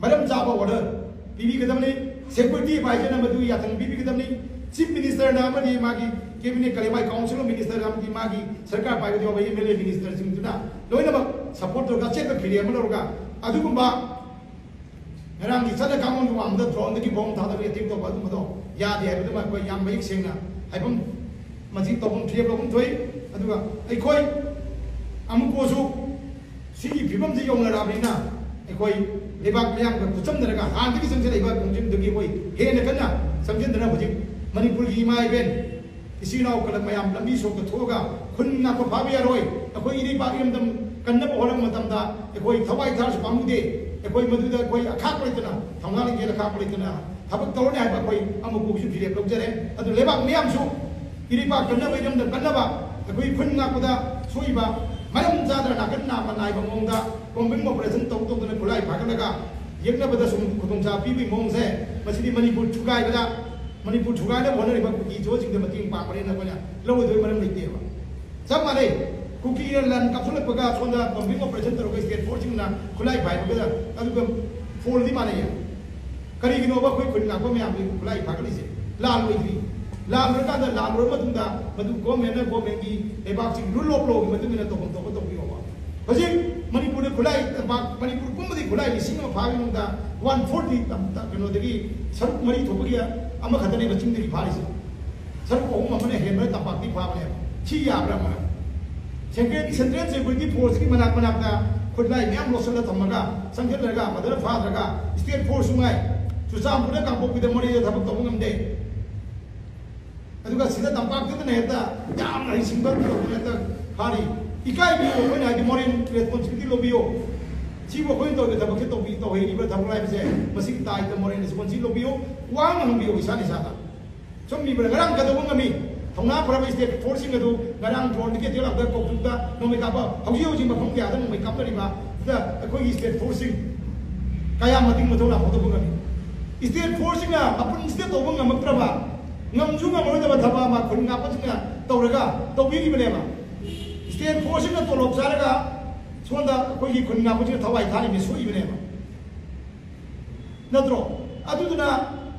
ꯃꯔꯝ ꯆꯥꯕ ꯑꯣꯔꯗꯔ ꯄꯤꯕꯤꯒꯗꯕꯅꯤ꯫ ꯁꯦꯀ꯭ꯌꯨꯔꯤꯇꯤ ꯑꯦꯗꯚꯥꯏꯖꯔꯅ ꯃꯗꯨ ꯌꯥꯊꯪ ꯄꯤꯕꯤꯒꯗꯕꯅꯤ꯫ ꯆꯤꯐ ꯃꯤꯅꯤꯁꯇꯔꯅ ꯑꯃꯗꯤ ꯃꯥꯒꯤ ꯀꯦꯕꯤꯅꯦꯠ ꯀꯂꯦꯕꯥꯏ ꯀꯥꯎꯟꯁꯤꯜ ꯑꯣꯐ ꯃꯤꯅꯤꯁꯇꯔ ꯑꯃꯗꯤ ꯃꯥꯒꯤ ꯁꯔꯀꯥꯔ ꯄꯥꯏꯕꯗ ꯌꯥꯎꯕ ꯑꯦꯝ ꯑꯦꯜ ꯑꯦ ꯃꯤꯅꯤꯁꯇꯔꯁꯤꯡꯗꯨꯅ ꯂꯣꯏꯅꯃꯛ ꯁꯄꯣꯔꯠ ꯇꯧꯔꯒ ꯑꯆꯦꯠꯄ ꯐꯤꯔꯦꯞ ꯑꯃ ꯂꯧꯔꯒ ꯑꯗꯨꯒꯨꯝꯕ ꯉꯔꯥꯡꯒꯤ ꯆꯠꯅ ꯀꯥꯡꯂꯣꯟꯒꯤ ꯋꯥꯡꯃꯗ ꯗ꯭ꯔꯣꯟꯗꯒꯤ ꯕꯣꯝ ꯊꯥꯗꯕ ꯑꯦꯇꯦꯛ ꯇꯧꯕ ꯑꯗꯨꯝꯕꯗꯣ ꯌꯥꯗꯦ ꯍꯥꯏꯕꯗꯨꯃ ꯑꯩꯈꯣꯏ ꯌꯥꯝ ꯃꯌꯦꯛ ꯁꯦꯡꯅ ꯍꯥꯏꯐꯝ ꯃꯁꯤ ꯇꯧꯐꯝ ꯐꯤꯔꯦꯞ ꯂꯧꯐꯝ ꯊꯣꯛꯏ꯫ ꯑꯗꯨꯒ ꯑꯩꯈꯣꯏ ꯑꯃꯨꯛꯄꯨꯁꯨ ꯁꯤꯒꯤ ꯐꯤꯕꯝꯁꯤ ꯌꯧꯅꯔꯛꯑꯕꯅꯤꯅ ꯑꯩꯈꯣꯏ ꯂꯩꯕꯥꯛ ꯃꯤꯌꯥꯝꯒ ꯈꯨꯠꯆꯝꯅꯔꯒ ꯍꯥꯟꯅꯗꯒꯤ ꯆꯪꯁꯤꯜꯂꯛꯏꯕ ꯈꯣꯡꯖꯪꯗꯒꯤ ꯑꯩꯈꯣꯏ ꯍꯦꯟꯅ ꯀꯟꯅ ꯆꯪꯁꯤꯟꯗꯅ ꯍꯧꯖꯤꯛ ꯃꯅꯤꯄꯨꯔꯒꯤ ꯏꯃꯥ ꯏꯕꯦꯟ ꯏꯆꯤꯜ ꯏꯅꯥꯎ ꯀꯂꯛ ꯃꯌꯥꯝ ꯂꯝꯕꯤ ꯁꯣꯔꯣꯛꯇ ꯊꯣꯛꯑꯒ ꯈꯨꯟ ꯉꯥꯛꯄ ꯐꯥꯕ ꯌꯥꯔꯣꯏ꯫ ꯑꯩꯈꯣꯏ ꯏꯔꯩꯄꯥꯛ ꯏꯔꯝꯗꯝ ꯀꯟꯅꯕ ꯍꯣꯠꯅꯕ ꯃꯇꯝꯗ ꯑꯩꯈꯣꯏ ꯊꯋꯥꯏ ꯊꯥꯔꯁꯨ ꯄꯥꯝꯃꯨꯗꯦ꯫ ꯑꯩꯈꯣꯏ ꯃꯗꯨꯗ ꯑꯩꯈꯣꯏ ꯑꯈꯥꯛꯄ ꯂꯩꯇꯅ, ꯊꯧꯅꯥ ꯂꯤꯡꯖꯦꯜ ꯑꯈꯥꯛꯄ ꯂꯩꯇꯅ ꯊꯕꯛ ꯇꯧꯔꯅꯤ ꯍꯥꯏꯕ ꯑꯩꯈꯣꯏ ꯑꯃꯨꯛ ꯄꯨꯕꯁꯨ ꯐꯤꯔꯦꯞ ꯂꯧꯖꯔꯦ꯫ ꯑꯗꯨ ꯂꯩꯕꯥꯛ ꯃꯤꯌꯥꯝꯁꯨ ꯏꯔꯩꯄꯥꯛ ꯀꯟꯅꯕ, ꯏꯔꯝꯗꯝ ꯀꯟꯅꯕ ꯑꯩꯈꯣꯏ ꯈꯨꯟ ꯉꯥꯛꯄꯗ ꯁꯣꯛꯏꯕ ꯃꯔꯝ ꯆꯥꯗꯅ ꯅꯥꯀꯟ ꯅꯥꯝꯃ ꯅꯥꯏꯕ ꯃꯑꯣꯡꯗ ꯀꯣꯝꯕꯤꯡ ꯑꯣꯄꯔꯦꯁꯟ ꯇꯧ ꯇꯧꯗꯅ ꯈꯨꯠꯂꯥꯏ ꯐꯥꯒꯠꯂꯒ ꯌꯦꯛꯅꯕꯗ ꯁꯨꯝ ꯈꯨꯗꯣꯡꯆꯥꯕ ꯄꯤꯕꯒꯤ ꯃꯑꯣꯡꯁꯦ, ꯃꯁꯤꯗꯤ ꯃꯅꯤꯄꯨꯔ ꯊꯨꯒꯥꯏꯕꯗ, ꯃꯅꯤꯄꯨꯔ ꯊꯨꯒꯥꯏꯅꯕ ꯍꯣꯠꯅꯔꯤꯕ ꯀꯨꯀꯤ ꯖꯣꯁꯤꯡꯗ ꯃꯇꯦꯡ ꯄꯥꯡꯕꯅꯦꯅ ꯑꯩꯈꯣꯏꯅ ꯂꯧꯔꯣꯏꯗꯕꯒꯤ ꯃꯔꯝ ꯂꯩꯇꯦꯕ꯫ ꯆꯞ ꯃꯥꯟꯅꯩ꯫ ꯀꯨꯀꯤꯅ ꯂꯥꯟ ꯀꯥꯞꯁꯤꯜꯂꯛꯄꯒ ꯁꯣꯝꯗ ꯀꯣꯝꯕꯤꯡ ꯑꯣꯄꯔꯦꯁꯟ ꯇꯧꯔꯒ ꯁ꯭ꯇꯦꯠ ꯐꯣꯔꯁꯁꯤꯡꯅ ꯈꯨꯠꯂꯥꯏ ꯄꯥꯏꯕꯒ ꯑꯗꯨꯒ ꯐꯣꯜꯗꯤ ꯃꯥꯟꯅꯩꯌꯦ꯫ ꯀꯔꯤꯒꯤꯅꯣꯕ ꯑꯩꯈꯣꯏ ꯈꯨꯟ ꯉꯥꯛꯄ ꯃꯌꯥꯝꯗꯤ ꯈꯨꯠꯂꯥꯏ ꯐꯥꯒꯠꯂꯤꯁꯦ? ꯂꯥꯟ ꯑꯣꯏꯗ꯭ꯔꯤ꯫ ꯂꯥꯟ ꯂꯣꯏꯔꯀꯥꯟꯗ, ꯂꯥꯟ ꯂꯣꯏꯔ ꯃꯇꯨꯡꯗ ꯃꯗꯨ ꯒꯣꯔꯃꯦꯟꯅ, ꯒꯣꯔꯃꯦꯟꯒꯤ ꯂꯩꯕꯥꯛꯁꯤꯡ ꯔꯨꯜ ꯑꯣꯐ ꯂꯣꯒꯤ ꯃꯇꯨꯡ ꯏꯟꯅ ꯇꯧꯐꯝ ꯊꯣꯛꯄ ꯇꯧꯕꯤꯌꯣꯕ꯫ ꯍꯧꯖꯤꯛ ꯃꯅꯤꯄꯨꯔꯗ ꯈꯨꯠꯂꯥꯏ ꯇꯝꯄꯥꯛ, ꯃꯅꯤꯄꯨꯔ ꯄꯨꯝꯕꯗꯤ ꯈꯨꯠꯂꯥꯏ ꯂꯤꯁꯤꯡ ꯑꯃ ꯐꯥꯕꯒꯤ ꯃꯅꯨꯡꯗ ꯋꯥꯟ ꯐꯣꯔꯇꯤ ꯀꯩꯅꯣꯗꯒꯤ ꯁꯔꯨꯛ ꯃꯔꯤ ꯊꯣꯛꯄꯒꯤ ꯑꯃꯈꯛꯇꯅꯦꯕ ꯆꯤꯡꯗꯒꯤ ꯐꯥꯔꯤꯁꯦ꯫ ꯁꯔꯨꯛ ꯑꯍꯨꯝ ꯑꯃꯅ ꯍꯦꯟꯕꯅ ꯇꯝꯄꯥꯛꯇꯤ ꯐꯥꯕꯅꯦꯕ꯫ ꯁꯤ ꯌꯥꯕ꯭ꯔꯥ ꯑꯃ? ꯁꯦꯟꯇ꯭ꯔꯦꯜ, ꯁꯦꯟꯇ꯭ꯔꯦꯜ ꯁꯦꯀ꯭ꯌꯨꯔꯤꯇꯤ ꯐꯣꯔꯁꯀꯤ ꯃꯅꯥꯛ ꯃꯅꯥꯛꯇ ꯈꯨꯠꯂꯥꯏ ꯃꯌꯥꯝ ꯂꯣꯠꯁꯤꯜꯂ ꯊꯝꯃꯒ, ꯆꯪꯁꯤꯜꯂꯒ ꯐꯖꯅ ꯐꯥꯗ꯭ꯔꯒ, ꯁ꯭ꯇꯦꯠ ꯐꯣꯔꯁꯁꯨ ꯉꯥꯏ, ꯆꯨꯔꯆꯥꯟꯄꯨꯔꯗ, ꯀꯥꯡꯄꯣꯛꯄꯤꯗ, ꯃꯣꯔꯦꯗ ꯊꯕꯛ ꯇꯧꯕ ꯉꯝꯗꯦ꯫ ꯑꯗꯨꯒ ꯁꯤꯗ ꯇꯝꯄꯥꯛꯇꯨꯗꯅ ꯍꯦꯛꯇ ꯌꯥꯝꯅ ꯍꯩꯁꯤꯡꯕ ꯇꯧꯗꯅ ꯍꯦꯛꯇ ꯐꯥꯔꯤ꯫ ꯏꯀꯥꯏꯕꯤꯌꯨ, ꯑꯩꯈꯣꯏꯅ ꯍꯥꯏꯗꯤ ꯃꯣꯔꯦꯜ ꯔꯦꯁꯄꯣꯟꯁꯤꯕꯤꯂꯤꯇꯤ ꯂꯧꯕꯤꯌꯨ꯫ ꯁꯤꯕꯨ ꯑꯩꯈꯣꯏꯅ ꯇꯧꯔꯤꯕ ꯊꯕꯛꯁꯦ ꯇꯧꯕꯤ-, ꯇꯧꯍꯩꯔꯤꯕ꯭ꯔꯥ ꯊꯕꯛ ꯍꯥꯏꯕꯁꯦ ꯃꯁꯤꯒꯤ ꯇꯥꯏꯞꯇ ꯃꯣꯔꯦꯜ ꯔꯦꯁꯄꯣꯟꯁꯤꯕꯤꯂꯤꯇꯤ ꯂꯧꯕꯤꯌꯨ꯫ ꯋꯥ ꯑꯃ ꯍꯪꯕꯤꯌꯨ ꯏꯁꯥꯅ ꯏꯁꯥꯗ꯫ ꯁꯨꯝ ꯃꯤꯕꯨꯅ ꯉꯔꯥꯡ ꯀꯩꯗꯧꯕ ꯉꯝꯃꯤ? ꯊꯧꯅꯥ ꯐꯔꯕ ꯁ꯭ꯇꯦꯠ ꯐꯣꯔꯁꯁꯤꯡ ꯑꯗꯨ ꯉꯔꯥꯡ ꯗ꯭ꯔꯣꯟꯗꯒꯤ ꯑꯦꯇꯦꯛ ꯂꯥꯛꯄꯗ ꯀꯣꯛꯇꯨꯗ ꯅꯣꯡꯃꯩ ꯀꯥꯞꯄ, ꯍꯧꯖꯤꯛ ꯍꯧꯖꯤꯛ ꯃꯐꯝ ꯀꯌꯥꯗ ꯅꯣꯡꯃꯩ ꯀꯥꯞꯅꯔꯤꯕ, ꯁꯤꯗ ꯑꯩꯈꯣꯏꯒꯤ ꯁ꯭ꯇꯦꯠ ꯐꯣꯔꯁꯁꯤꯡ ꯀꯌꯥ ꯃꯇꯤꯛ ꯃꯊꯧꯅꯥ ꯐꯣꯡꯗꯣꯛꯄ ꯉꯝꯃꯤ? ꯁ꯭ꯇꯦꯠ ꯐꯣꯔꯁꯁꯤꯡꯅ ꯃꯄꯨꯟꯁꯤꯗ ꯇꯧꯕ ꯉꯝꯃꯛꯇ꯭ꯔꯕ, ꯉꯝꯁꯨ ꯉꯝꯃꯔꯣꯏꯗꯕ ꯊꯕꯛ ꯑꯃ ꯈꯨꯟ ꯉꯥꯛꯄꯁꯤꯡꯅ ꯇꯧꯔꯒ ꯇꯧꯕꯤꯔꯤꯕꯅꯦꯕ꯫ ꯁ꯭ꯇꯦꯠ ꯐꯣꯔꯁꯁꯤꯡꯅ ꯇꯣꯂꯣꯞ ꯆꯥꯔꯒ ꯁꯣꯝꯗ ꯑꯩꯈꯣꯏꯒꯤ ꯈꯨꯟ ꯉꯥꯛꯄꯁꯤꯡꯅ ꯊꯋꯥꯏ ꯊꯥꯔꯤꯕꯅꯤ, ꯁꯣꯛꯏꯕꯅꯦꯕ꯫ ꯅꯠꯇ꯭ꯔꯣ? ꯑꯗꯨꯗꯨꯅ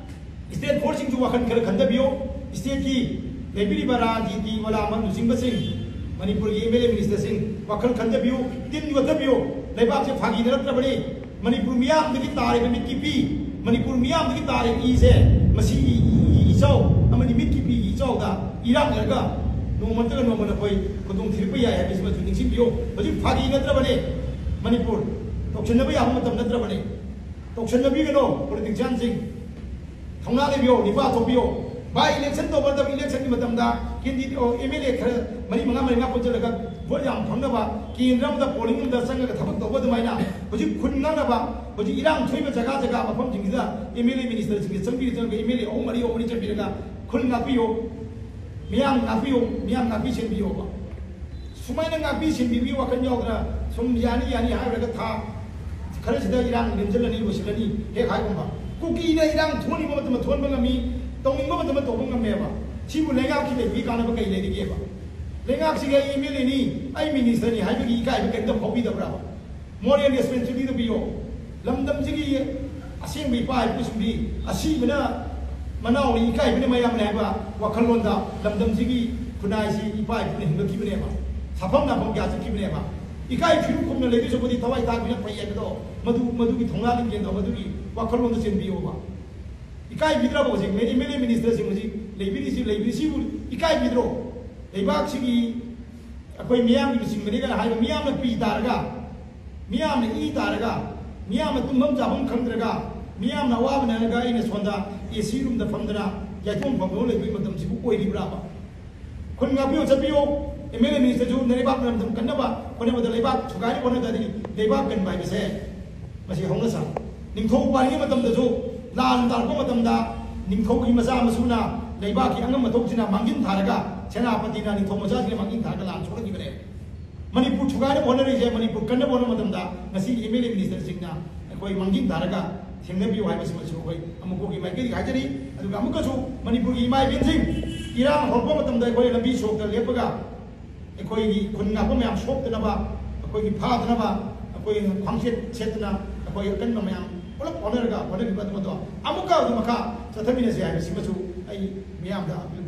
ꯁ꯭ꯇꯦꯠ ꯐꯣꯔꯁꯁꯤꯡꯁꯨ ꯋꯥꯈꯜ ꯈꯔ ꯈꯟꯊꯕꯤꯌꯨ꯫ ꯁ꯭ꯇꯦꯠꯀꯤ ꯂꯩꯕꯤꯔꯤꯕ ꯔꯥꯖꯅꯤꯇꯤ ꯋꯥꯂꯥ ꯑꯃ ꯂꯨꯆꯤꯡꯕꯁꯤꯡ, ꯃꯅꯤꯄꯨꯔꯒꯤ ꯑꯦꯝ ꯑꯦꯜ ꯑꯦ ꯃꯤꯅꯤꯁꯇꯔꯁꯤꯡ, ꯋꯥꯈꯜ ꯈꯟꯊꯕꯤꯌꯨ꯫ ꯇꯤꯟ ꯌꯣꯠꯊꯕꯤꯌꯨ꯫ ꯂꯩꯕꯥꯛꯁꯦ ꯐꯥꯒꯤ ꯅꯠꯇ꯭ꯔꯕꯅꯤ꯫ ꯃꯅꯤꯄꯨꯔ ꯃꯤꯌꯥꯝꯗꯒꯤ ꯇꯥꯔꯤꯕ ꯃꯤꯠꯀꯤ ꯄꯤ, ꯃꯅꯤꯄꯨꯔ ꯃꯤꯌꯥꯝꯗꯒꯤ ꯇꯥꯔꯤꯕ ꯏꯁꯦ, ꯃꯁꯤ ꯏ, ꯏ, ꯏ ꯏꯆꯥꯎ ꯑꯃꯗꯤ ꯃꯤꯠꯀꯤ ꯄꯤꯒꯤ ꯏꯆꯥꯎꯗ ꯏꯔꯥꯛꯅꯔꯒ ꯅꯣꯡꯃ ꯅꯠꯇ꯭ꯔꯒ ꯅꯣꯡꯃ ꯅꯈꯣꯏ ꯈꯨꯗꯣꯡ ꯊꯤꯔꯛꯄ ꯌꯥꯏ ꯍꯥꯏꯕꯁꯤꯃꯁꯨ ꯅꯤꯡꯁꯤꯡꯕꯤꯌꯨ꯫ ꯍꯧꯖꯤꯛ ꯐꯥꯒꯤ ꯅꯠꯇ꯭ꯔꯕꯅꯤ꯫ ꯃꯅꯤꯄꯨꯔ ꯇꯧꯁꯤꯟꯅꯕ ꯌꯥꯕ ꯃꯇꯝ ꯅꯠꯇ꯭ꯔꯕꯅꯤ꯫ ꯇꯧꯁꯤꯟꯅꯕꯤꯒꯅꯨ ꯄꯣꯂꯤꯇꯤꯛꯁꯤꯌꯥꯟꯁꯤꯡ꯫ ꯊꯧꯅꯥ ꯂꯩꯕꯤꯌꯣ, ꯅꯤꯄꯥ ꯊꯣꯛꯄꯤꯌꯣ꯫ ꯕꯥꯏ ꯏꯂꯦꯛꯁꯟ ꯇꯧꯕ ꯃꯇꯝ, ꯏꯂꯦꯛꯁꯟꯒꯤ ꯃꯇꯝꯗ ꯀꯦꯟꯗꯤꯗꯦꯠ, ꯑꯦꯝ ꯑꯦꯜ ꯑꯦ ꯈꯔ ꯃꯔꯤ ꯃꯉꯥ, ꯃꯔꯤ ꯃꯉꯥ ꯄꯨꯟꯁꯤꯜꯂꯒ ꯚꯣꯠ ꯌꯥꯝ ꯐꯪꯅꯕ ꯀꯦꯟꯗ꯭ꯔ ꯑꯃꯗ ꯄꯣꯂꯤꯡ ꯑꯃꯗ ꯆꯪꯉꯒ ꯊꯕꯛ ꯇꯧꯕ ꯑꯗꯨꯃꯥꯏꯅ ꯍꯧꯖꯤꯛ ꯈꯨꯟ ꯉꯥꯛꯅꯕ, ꯍꯧꯖꯤꯛ ꯏꯔꯥꯡ ꯊꯣꯛꯏꯕ ꯖꯒꯥ ꯖꯒꯥ ꯃꯐꯝꯁꯤꯡꯁꯤꯗ ꯑꯦꯝ ꯑꯦꯜ ꯑꯦ ꯃꯤꯅꯤꯁꯇꯔꯁꯤꯡꯁꯦ ꯆꯪꯕꯤꯔ ꯆꯪꯉꯒ ꯑꯦꯝ ꯑꯦꯜ ꯑꯦ ꯑꯍꯨꯝ ꯃꯔꯤ, ꯑꯍꯨꯝ ꯃꯔꯤ ꯆꯪꯕꯤꯔꯒ ꯈꯨꯟ ꯉꯥꯛꯄꯤꯌꯣ, ꯃꯤꯌꯥꯝ ꯉꯥꯛꯄꯤꯌꯣ, ꯃꯤꯌꯥꯝ ꯉꯥꯛꯄꯤ ꯁꯦꯟꯕꯤꯌꯣꯕ꯫ ꯁꯨꯃꯥꯏꯅ ꯉꯥꯛꯄꯤ ꯁꯦꯟꯕꯤꯕꯒꯤ ꯋꯥꯈꯜ ꯌꯥꯎꯗꯅ ꯁꯨꯝ ꯌꯥꯅꯤ ꯌꯥꯅꯤ ꯍꯥꯏꯔꯒ ꯊꯥ ꯈꯔꯁꯤꯗ ꯏꯔꯥꯡ ꯅꯦꯝꯁꯤꯜꯂꯅꯤ, ꯂꯣꯏꯁꯤꯜꯂꯅꯤ ꯍꯦꯛ ꯍꯥꯏꯒꯨꯝꯕ꯫ ꯀꯨꯀꯤꯅ ꯏꯔꯥꯡ ꯊꯣꯛꯅꯤꯡꯕ ꯃꯇꯝꯗ ꯊꯣꯛꯍꯟꯕ ꯉꯝꯃꯤ, ꯇꯧꯅꯤꯡꯕ ꯃꯇꯝꯗ ꯇꯧꯕ ꯉꯝꯃꯦꯕ꯫ ꯁꯤꯕꯨ ꯂꯩꯉꯥꯛꯀꯤ ꯂꯩꯕꯒꯤ ꯀꯥꯟꯅꯕ ꯀꯩ ꯂꯩꯔꯤꯒꯦꯕ? ꯂꯩꯉꯥꯛꯁꯤꯒꯤ ꯑꯩ ꯑꯦꯝ ꯑꯦꯜ ꯑꯦꯅꯤ, ꯑꯩ ꯃꯤꯅꯤꯁꯇꯔꯅꯤ ꯍꯥꯏꯕꯒꯤ ꯏꯀꯥꯏꯕ ꯀꯔꯤꯝꯇ ꯐꯥꯎꯕꯤꯗꯕ꯭ꯔꯥ? ꯃꯣꯔꯦꯜ ꯔꯦꯁꯄꯣꯟꯁꯤꯕꯤꯂꯤꯇꯤꯗꯨ ꯄꯤꯌꯣ꯫ ꯂꯝꯗꯝꯁꯤꯒꯤ ꯑꯁꯦꯡꯕ ꯏꯄꯥ ꯏꯄꯨꯁꯤꯡꯗꯤ ꯑꯁꯤꯕꯅ ꯃꯅꯥꯎꯅꯤ, ꯏꯀꯥꯏꯕꯅ ꯃꯌꯥꯝꯅꯤ ꯍꯥꯏꯕ ꯋꯥꯈꯜꯂꯣꯟꯗ ꯂꯝꯗꯝꯁꯤꯒꯤ ꯈꯨꯟꯅꯥꯏꯁꯤ ꯏꯄꯥ ꯏꯄꯨꯅ ꯍꯤꯡꯒꯠꯈꯤꯕꯅꯦꯕ꯫ ꯁꯥꯐꯝ ꯅꯥꯐꯝ ꯀꯌꯥ ꯆꯠꯈꯤꯕꯅꯦꯕ꯫ ꯏꯀꯥꯏ ꯐꯤꯔꯨꯛ ꯈꯨꯝꯅ ꯂꯩꯗꯣꯏ ꯁꯔꯨꯛꯄꯨꯗꯤ ꯊꯋꯥꯏ ꯊꯥꯕꯅ ꯐꯩ ꯍꯥꯏꯕꯗꯣ, ꯃꯗꯨ, ꯃꯗꯨꯒꯤ ꯊꯧꯅꯥ ꯂꯤꯡꯖꯦꯜꯗꯣ, ꯃꯗꯨꯒꯤ ꯋꯥꯈꯜꯂꯣꯟꯗꯣ ꯆꯦꯟꯕꯤꯌꯣꯕ꯫ ꯏꯀꯥꯏꯕꯤꯗ꯭ꯔꯕ ꯍꯧꯖꯤꯛ ꯑꯦꯝ ꯑꯦꯜ ꯑꯦ ꯃꯤꯅꯤꯁꯇꯔꯁꯤꯡ ꯍꯧꯖꯤꯛ ꯂꯩꯕꯤꯔꯤꯁꯤ, ꯂꯩꯕꯤꯔꯤꯁꯤꯕꯨ ꯏꯀꯥꯏꯕꯤꯗ꯭ꯔꯣ? ꯂꯩꯕꯥꯛꯁꯤꯒꯤ ꯑꯩꯈꯣꯏ ꯃꯤꯌꯥꯝꯒꯤ ꯂꯨꯆꯤꯡꯕꯅꯤ ꯀꯥꯏꯅ ꯍꯥꯏꯕ ꯃꯤꯌꯥꯝꯅ ꯄꯤ ꯇꯥꯔꯒ, ꯃꯤꯌꯥꯝꯅ ꯏ ꯇꯥꯔꯒ, ꯃꯤꯌꯥꯝꯅ ꯇꯨꯝꯐꯝ ꯆꯥꯐꯝ ꯈꯪꯗ꯭ꯔꯒ, ꯃꯤꯌꯥꯝꯅ ꯑꯋꯥꯕ ꯅꯪꯉꯒ ꯑꯩꯅ ꯁꯣꯝꯗ ꯑꯦ ꯁꯤ ꯔꯨꯝꯗ ꯐꯝꯗꯅ ꯌꯥꯏꯐꯝ ꯐꯝꯗꯅ ꯂꯩꯕꯒꯤ ꯃꯇꯝꯁꯤꯕꯨ ꯑꯣꯏꯔꯤꯕ꯭ꯔꯥꯕ? ꯈꯨꯟ ꯉꯥꯛꯄꯤꯌꯨ ꯆꯠꯄꯤꯌꯨ꯫ ꯑꯦꯝ ꯑꯦꯜ ꯑꯦ ꯃꯤꯅꯤꯁꯇꯔꯁꯨ ꯂꯩꯕꯥꯛ ꯂꯝꯗꯝ ꯀꯟꯅꯕ ꯍꯣꯠꯅꯕꯗ ꯂꯩꯕꯥꯛ ꯊꯨꯒꯥꯏꯅꯕ ꯍꯣꯠꯅꯗ꯭ꯔꯗꯤ ꯂꯩꯕꯥꯛ ꯀꯟꯕ ꯍꯥꯏꯕꯁꯦ ꯃꯁꯤ ꯍꯧꯅ ꯁꯥ꯫ ꯅꯤꯡꯊꯧ ꯄꯥꯜꯂꯤꯉꯩ ꯃꯇꯝꯗꯁꯨ ꯂꯥꯟ ꯇꯥꯔꯛꯄ ꯃꯇꯝꯗ ꯅꯤꯡꯊꯧꯒꯤ ꯃꯆꯥ ꯃꯁꯨꯅ ꯂꯩꯕꯥꯛꯀꯤ ꯑꯉꯝ ꯑꯊꯧꯁꯤꯅ ꯃꯥꯡꯖꯤꯟ ꯊꯥꯔꯒ ꯁꯦꯅꯥꯄꯇꯤꯅ ꯅꯤꯡꯊꯧ ꯃꯆꯥꯁꯤꯡꯅ ꯃꯥꯡꯖꯤꯟ ꯊꯥꯔꯒ ꯂꯥꯟ ꯁꯣꯛꯍꯟꯈꯤꯕꯅꯦ꯫ ꯃꯅꯤꯄꯨꯔ ꯊꯨꯒꯥꯏꯅꯕ ꯍꯣꯠꯅꯔꯤꯁꯦ, ꯃꯅꯤꯄꯨꯔ ꯀꯟꯅꯕ ꯍꯣꯠꯅꯕ ꯃꯇꯝꯗ ꯉꯁꯤꯒꯤ ꯑꯦꯝ ꯑꯦꯜ ꯑꯦ ꯃꯤꯅꯤꯁꯇꯔꯁꯤꯡꯅ ꯑꯩꯈꯣꯏ ꯃꯥꯡꯖꯤꯟ ꯊꯥꯔꯒ ꯊꯦꯡꯅꯕꯤꯌꯨ ꯍꯥꯏꯕꯁꯤꯃꯁꯨ ꯑꯩꯈꯣꯏ ꯑꯃꯨꯛꯀꯒꯤ ꯃꯥꯏꯀꯩꯗꯒꯤ ꯍꯥꯏꯖꯔꯤ꯫ ꯑꯗꯨꯒ ꯑꯃꯨꯛꯀꯁꯨ ꯃꯅꯤꯄꯨꯔꯒꯤ ꯏꯃꯥ ꯏꯕꯦꯟꯁꯤꯡ ꯏꯔꯥꯡ ꯍꯧꯔꯛꯄ ꯃꯇꯝꯗ ꯑꯩꯈꯣꯏ ꯂꯝꯕꯤ ꯁꯣꯔꯣꯛꯇ ꯂꯦꯞꯄꯒ ꯑꯩꯈꯣꯏꯒꯤ ꯈꯨꯟ ꯉꯥꯛꯄ ꯃꯌꯥꯝ ꯁꯣꯛꯇꯅꯕ, ꯑꯩꯈꯣꯏꯒꯤ ꯐꯥꯗꯅꯕ, ꯑꯩꯈꯣꯏ ꯈ꯭ꯋꯥꯡꯆꯦꯠ ꯁꯦꯠꯇꯅ ꯑꯩꯈꯣꯏ ꯑꯀꯟꯕ ꯃꯌꯥꯝ ꯄꯨꯂꯞ ꯍꯣꯠꯅꯔꯒ ꯍꯣꯠꯅꯈꯤꯕ ꯑꯗꯨ ꯃꯗꯣ ꯑꯃꯨꯛꯀ ꯑꯗꯨ ꯃꯈꯥ ꯆꯠꯊꯃꯤꯟꯅꯁꯤ ꯍꯥꯏꯕꯁꯤꯃꯁꯨ ꯑꯩ ꯃꯤꯌꯥꯝꯗ ꯑꯄꯤꯜ